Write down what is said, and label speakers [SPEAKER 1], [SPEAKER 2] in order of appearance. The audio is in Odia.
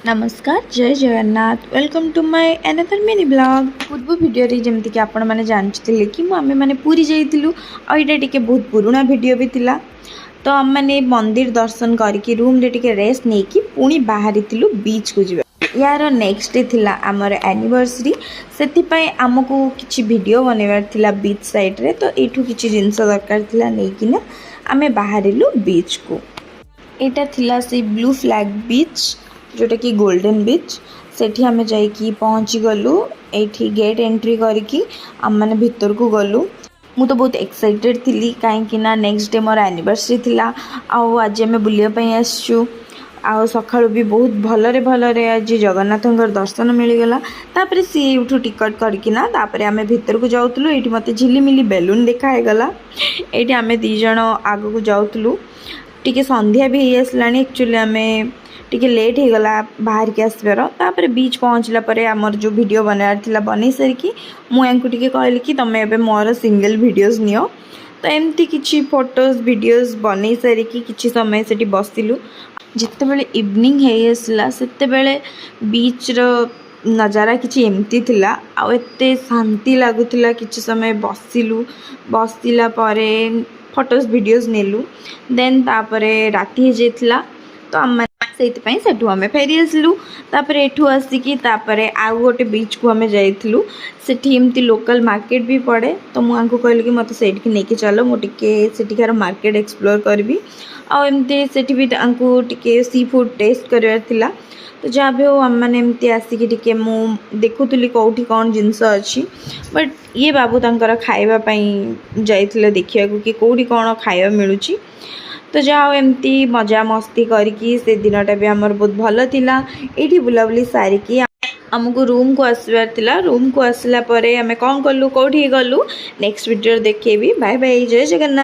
[SPEAKER 1] ନମସ୍କାର, ଜୟ Jagannath. Welcome to my another mini vlog. ପୂର୍ବ ଭିଡ଼ିଓରେ ଯେମିତିକି ଆପଣମାନେ ଜାଣିଥିଲେ କି ଆମେମାନେ ପୁରୀ ଯାଇଥିଲୁ ଆଉ ଏଇଟା ଟିକେ ବହୁତ ପୁରୁଣା ଭିଡ଼ିଓ ବି ଥିଲା। ତ ଆମେମାନେ ମନ୍ଦିର ଦର୍ଶନ କରିକି, ରୁମ୍ରେ ଟିକେ ରେଷ୍ଟ ନେଇକି ପୁଣି ବାହାରିଥିଲୁ ବିଚ୍କୁ ଯିବା। ୟାର ନେକ୍ସଟ ଡେ ଥିଲା ଆମର ଆନିଭର୍ସରୀ। ସେଥିପାଇଁ ଆମକୁ କିଛି ଭିଡ଼ିଓ ବନେଇବାର ଥିଲା ବିଚ୍ ସାଇଡ଼୍ରେ। ତ ଏଇଠୁ କିଛି ଜିନିଷ ଦରକାର ଥିଲା, ନେଇକିନା ଆମେ ବାହାରିଲୁ ବିଚ୍କୁ। ଏଇଟା ଥିଲା ସେଇ ବ୍ଲୁ ଫ୍ଲାଗ୍ ବିଚ୍, ଯେଉଁଟାକି ଗୋଲ୍ଡେନ୍ ବିଚ୍। ସେଠି ଆମେ ଯାଇକି ପହଞ୍ଚିଗଲୁ। ଏଇଠି ଗେଟ୍ ଏଣ୍ଟ୍ରି କରିକି ଆମେମାନେ ଭିତରକୁ ଗଲୁ। ମୁଁ ତ ବହୁତ ଏକ୍ସାଇଟେଡ଼୍ ଥିଲି, କାହିଁକି ନା ନେକ୍ସଟ ଡେ ମୋର ଆନିଭର୍ସରୀ ଥିଲା ଆଉ ଆଜି ଆମେ ବୁଲିବା ପାଇଁ ଆସିଛୁ। ଆଉ ସକାଳୁ ବି ବହୁତ ଭଲରେ ଭଲରେ ଆଜି ଜଗନ୍ନାଥଙ୍କର ଦର୍ଶନ ମିଳିଗଲା। ତାପରେ ସିଏ ଏଇଠୁ ଟିକଟ୍ କରିକିନା ତାପରେ ଆମେ ଭିତରକୁ ଯାଉଥିଲୁ। ଏଇଠି ମୋତେ ଝିଲିମିଲି ବେଲୁନ୍ ଦେଖା ହେଇଗଲା। ଏଇଠି ଆମେ ଦୁଇ ଜଣ ଆଗକୁ ଯାଉଥିଲୁ। ଟିକେ ସନ୍ଧ୍ୟା ବି ହେଇ ଆସିଲାଣି। ଆକ୍ଚୁଆଲି ଆମେ ଟିକେ ଲେଟ୍ ହେଇଗଲା ବାହାରିକି ଆସିବାର। ତାପରେ ବିଚ୍ ପହଞ୍ଚିଲା ପରେ ଆମର ଯେଉଁ ଭିଡ଼ିଓ ବନେଇବାର ଥିଲା ବନେଇ ସାରିକି ମୁଁ ୟାଙ୍କୁ ଟିକେ କହିଲି କି ତୁମେ ଏବେ ମୋର ସିଙ୍ଗଲ୍ ଭିଡ଼ିଓଜ୍ ନିଅ। ତ ଏମିତି କିଛି ଫଟୋଜ୍, ଭିଡ଼ିଓଜ୍ ବନେଇ ସାରିକି କିଛି ସମୟ ସେଠି ବସିଲୁ। ଯେତେବେଳେ ଇଭିନିଂ ହେଇ ଆସିଲା, ସେତେବେଳେ ବିଚ୍ର ନଜାରା କିଛି ଏମିତି ଥିଲା ଆଉ ଏତେ ଶାନ୍ତି ଲାଗୁଥିଲା। କିଛି ସମୟ ବସିଲୁ। ବସିଲା ପରେ ଫଟୋଜ୍, ଭିଡ଼ିଓଜ୍ ନେଲୁ। ଦେନ୍ ତାପରେ ରାତି ହେଇଯାଇଥିଲା, ତ ଆମେ ସେଇଥିପାଇଁ ସେଠୁ ଆମେ ଫେରି ଆସିଲୁ। ତାପରେ ଏଠୁ ଆସିକି ତାପରେ ଆଉ ଗୋଟେ ବିଚ୍କୁ ଆମେ ଯାଇଥିଲୁ। ସେଠି ଏମିତି ଲୋକାଲ୍ ମାର୍କେଟ ବି ପଡ଼େ। ତ ମୁଁ ୟାଙ୍କୁ କହିଲି କି ମୋତେ ସେଇଠିକି ନେଇକି ଚାଲ, ମୁଁ ଟିକେ ସେଠିକାର ମାର୍କେଟ ଏକ୍ସପ୍ଲୋର୍ କରିବି। ଆଉ ଏମିତି ସେଠି ବି ତାଙ୍କୁ ଟିକେ ସି ଫୁଡ଼୍ ଟେଷ୍ଟ କରିବାର ଥିଲା। ତ ଯାହା ବି ହଉ, ଆମେମାନେ ଏମିତି ଆସିକି ଟିକେ ମୁଁ ଦେଖୁଥିଲି କେଉଁଠି କ'ଣ ଜିନିଷ ଅଛି, ବଟ୍ ଇଏ ବାବୁ ତାଙ୍କର ଖାଇବା ପାଇଁ ଯାଇଥିଲେ ଦେଖିବାକୁ କି କେଉଁଠି କ'ଣ ଖାଇବା ମିଳୁଛି। ତ ଯାହା ହଉ, ଏମିତି ମଜାମସ୍ତି କରିକି ସେ ଦିନଟା ବି ଆମର ବହୁତ ଭଲ ଥିଲା। ଏଇଠି ବୁଲାବୁଲି ସାରିକି ଆମକୁ ରୁମ୍କୁ ଆସିବାର ଥିଲା। ରୁମ୍କୁ ଆସିଲା ପରେ ଆମେ କ'ଣ କଲୁ, କେଉଁଠିକି ଗଲୁ, ନେକ୍ସଟ ଭିଡ଼ିଓରେ ଦେଖେଇବି। ବାଏ ବାଏ, ଜୟ ଜଗନ୍ନାଥ।